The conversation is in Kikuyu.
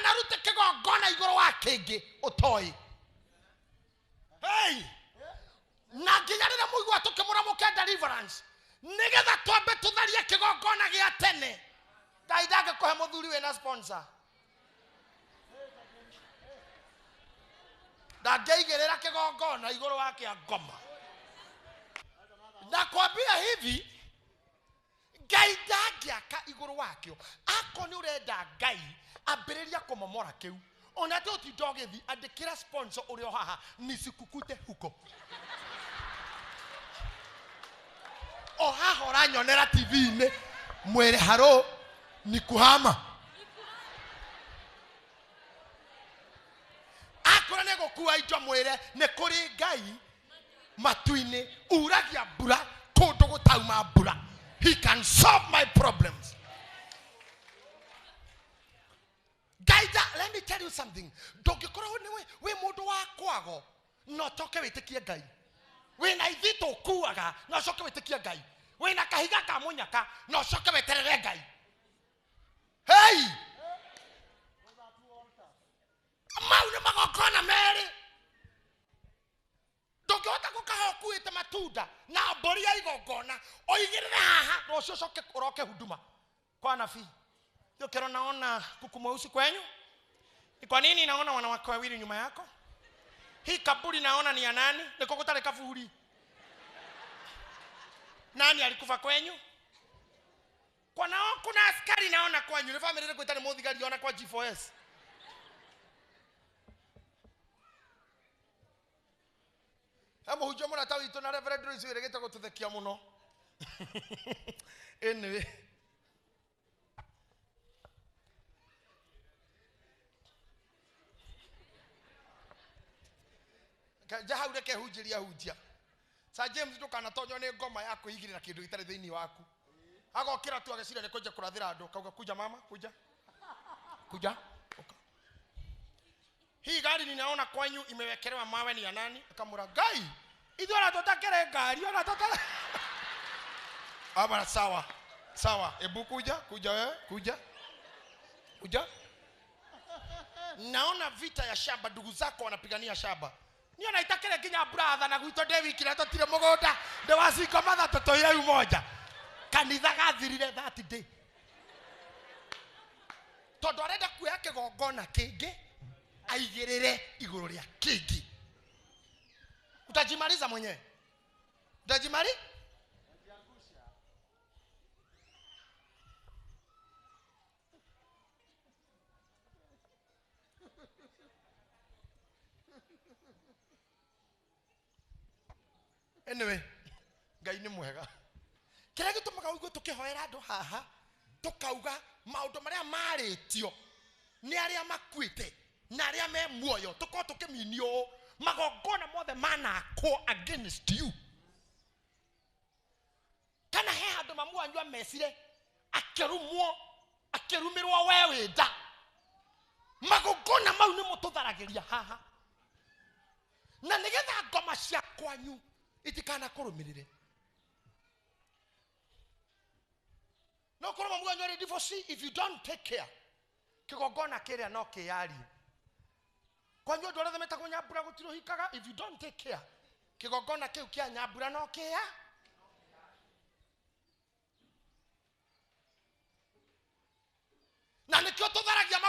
Ndũkanarute kĩgongona igũrũ wa kĩngĩ ũtoĩ. Hey! Na nginya rĩrĩa mũigua tũkĩmũra mũke deliverance, nĩgetha twambe tũtharie kĩgongona gĩa tene. Ngai ndangĩkũhe mũthuri wĩna sponsor. Ndangĩigĩrĩra kĩgongona igũrũ wa kĩa ngoma. Nakwambia hivi, Ngai ndangĩaka igũrũ wakĩo. Akorwo nĩ ũrenda Ngai, ambĩrĩria kũmomora kĩu. Ona ti ũtinda ũgĩthiĩ, andĩkĩra sponsor ũrĩ o haha, nisikukute huko. O haha ũranyonera TV-inĩ, mwĩre haro nikuhama. Akorwo nĩ gũkua indo mwĩre nĩ kũrĩ Ngai matu-inĩ uragia mbura kũndũ gũtauma mbura. He can solve my problems. Ngai let me tell you something. Ndũngĩkorwo nĩ wĩ mũndũ wa kwago na ũcoke wĩtĩkie Ngai. Wĩna ithitũ ũkuaga na ũcoke wĩtĩkie Ngai. Wĩna kahiga ka mũnyaka na ũcoke weterere Ngai. Hey! Mau nĩ magongona merĩ. Ndũngĩhota gũkaha ũkuĩte matunda na mbũri ya igongona ũigĩrĩre haha rũciũ ũcoke ũroke huduma kwa nabii. Ndio naona kuku mweusi kwenyu. Ni kwa nini naona wanawake wawili nyuma yako? Hii kaburi naona ni ya nani? Niko gũtarĩ kaburi. Nani alikufa kwenyu? Kwa nao kuna askari naona kwanyu. Ni family ĩrĩkũ ĩtarĩ mũthigari ona kwa G4S? He mũhunjia mũrata witũ na Reverend Royce wĩrĩgĩte gũtũthekia mũno. Anyway. Nja hau reke hunjĩria hunjia. Sir James ndũkanatonywo nĩ ngoma ya kwĩigĩrĩra kĩndũ gĩtarĩ thĩinĩ waku. Agokĩra tu ageciria nĩ kũnja kũrathĩra andũ, kauga kuja mama, kuja. Kuja. Hii gari ninaona kwanyu imewekelewa mawe ni ya nani? Akamura Ngai, ithuĩ ona tũtakĩrĩ ngari, ona tũtarĩ. Aba sawa. Sawa, ebu kuja, kuja wewe, kuja. Kuja. Naona vita ya shamba, ndugu zako wanapigania shamba. Niĩ ona itakĩrĩ nginya brother na gwitũ ndĩ wiki na tũtirĩ mũgũnda, ndĩ wacingo mathatũ tũire umoja. Kanitha gathirire that day. Tondũ arenda kuoya kĩgongona kĩngĩ aigĩrĩre igũrũ rĩa kĩngĩ. Utajimaliza mwenyewe. Utajimali? Anyway, Ngai nĩ mwega. Kĩrĩa gĩtũmaga ũigue tũkĩhoera andũ haha, tũkauga maũndũ marĩa marĩtio nĩ arĩa makuĩte na arĩa me muoyo, tũkorwo tũkĩminio ũũ, magongona mothe manakwo against you. Kana he handũ mamu wanyu amecire akĩrumwo, akĩrumĩrwo we wĩ nda. Magongona mau nĩmo tũtharagĩria haha, na nĩgetha ngoma cia kwanyu itikanakũrũmĩrĩre. No korwo mamu wanyu arĩ divorcee, if you don't take care, kĩgongona kĩrĩa no kĩyarie. Kwanyu andũ arĩa metagwo Nyambura gũtirĩ ũhikaga, if you don't take care, kĩgongona kĩu kĩa Nyambura no kĩya. Na nĩkĩo tũtharagia